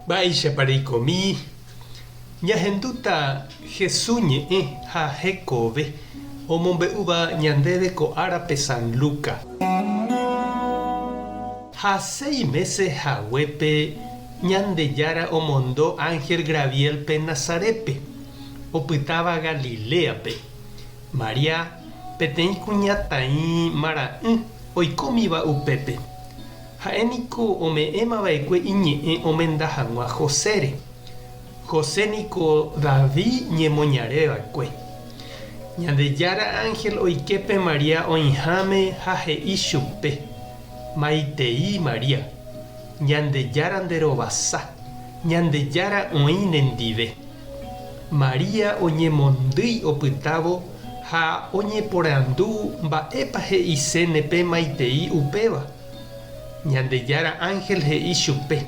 Mba'éichapa reikomi ñahendúta Hesu ñe'ẽ ha hekove omombe'úva ñandéve ko árape San Luca. Ha séi mése haguépe Ñandejára omondo ánhel Graviélpe Nazarétpe, opytáva Galiléape. María, peteĩ kuñataĩ mara'ỹ oikómiva upépe. Ha'e niko ome'ẽma va'ekue iñe'ẽ omenda hag̃ua Josére. José niko David ñemoñare va'ekue. Ñandejára ánhel oike pe María oĩháme ha he'i chupe, Maitei María, Ñandejára nde rovasa, Ñandejára oĩ nendive. María oñemondýi opytávo ha oñeporandu mba'épa he'iséne pe maitei upéva. Ñandejára ánhel he'i chupe,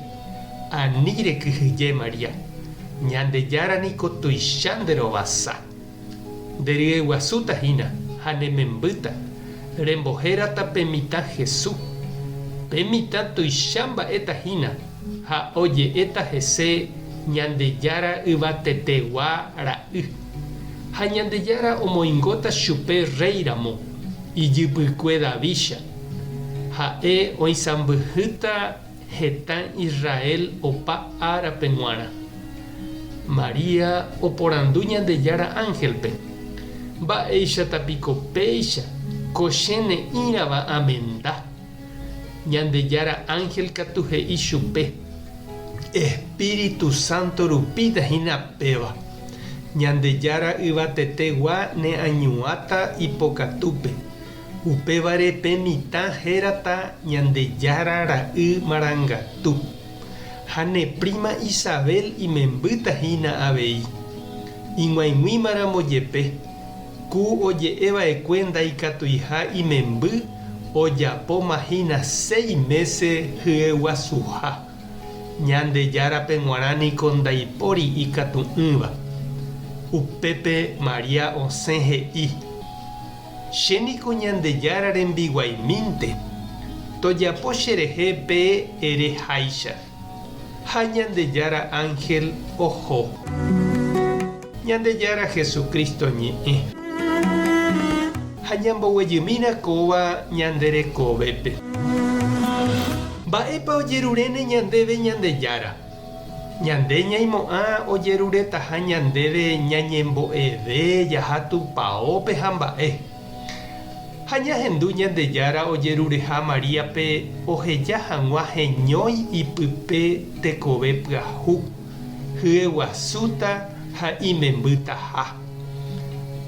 Ani rekyhyje María, Ñandejára niko tuicha nde rovasa. Nde ryeguasúta hína ha ne membýta, rembohérata pe mitã Jesús. Pe mitã tuicha mba'éta hína ha oje'éta hese Ñandejára Yvatetegua Ra'y. Ha Ñandejára omoingóta chupe rréi ramo, ijypykue Davícha. Ha'e oisãmbyhýta hetã Israel opa árape g̃uarã. María oporandu Ñandejára ánhelpe, Mba'éichata piko péicha ko che ne'ĩrava amenda? Ñandejára ánhel katu he'i chupe, Espíritu Santo rupíta hína péva. Ñandejára yvatetegua neañuãta ipokatúpe. Upévare pe mitã hérata Ñandejára Ra'y Marangatu. Ha ne príma Isabel imembýta hína avei. Ig̃uaig̃uímaramo jepe, ku oje'e va'ekue ndaikatuiha imemby ojapóma hína séi mése hyeguasuha. Ñandejárape g̃uarã niko ndaipóri ikatu'ỹva. Upépe María osẽ he'i. Che niko Ñandejára rembiguaimínte, tojapo cherehe pe ere háicha. Ha Ñandejára ánhel oho. Ñandejára Jesucristo ñe'ẽ. Ha ñamboguejymína kóva ñande rekovépe. Mba'épa ojeruréne ñandéve Ñandejára? Ñande ñaimo'ã ojeruretaha ñandéve ñañembo'eve jaha tupaópe ha mba'e. Ha ñahendu Ñandejára ojerureha Maríape oheja hag̃ua heñói ipype tekove pyahu, hyeguasúta ha imembytaha.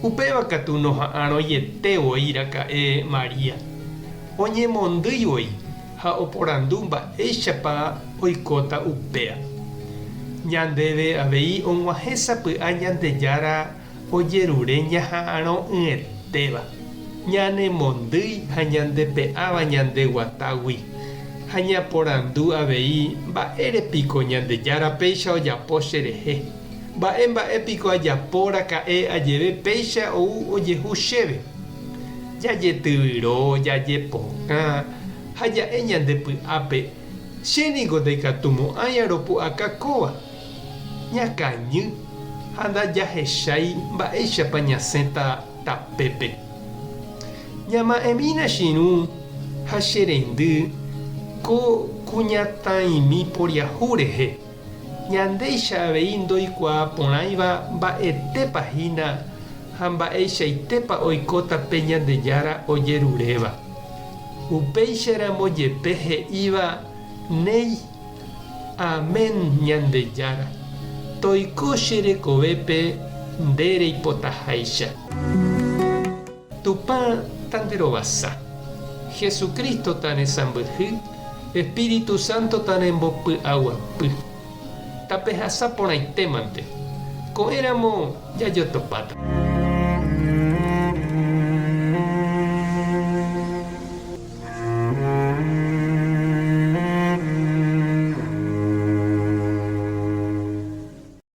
Upéva katu noha'arõiete voi raka'e María. Oñemondýi voi. Ha oporandu mba'éichapa oikóta upéa. Ñandéve avei og̃uahẽ sapy'a Ñandejára ojerure ñaha'arõ'ỹetéva, ñanemondýi ha ñandepe'áva ñande guatágui, ha ñaporandu avei mba'ére piko Ñandejára péicha ojapo cherehe, mba'e mba'e piko ajapo raka'e ajeve péicha ou ojehu chéve. Jajetyvyro, jajepokã ha ja'e ñande py'ápe, Che niko ndaikatumo'ãi aropu'aka kóva. Ñakañy ha ndajahechái mba'éichapa ñasẽta tapépe. Ñama'ẽmína che irũ ha che reindy ko kuñataĩmi poriahu rehe. Ñandéicha avei ndoikuaa porãiva mba'etépa hína ha mba'eichaitépa oikóta pe Ñandejára ojeruréva. Upéicharamo jepe he'íva néi, Amén Ñandejára, toiko che rekovépe nde reipotaháicha. Tupã tanderovasa. Jesucristo tanesãmbyhy, Espíritu Santo tanembopy'aguapy. Tapehasa porãitémante. Ko'ẽramo jajotopáta.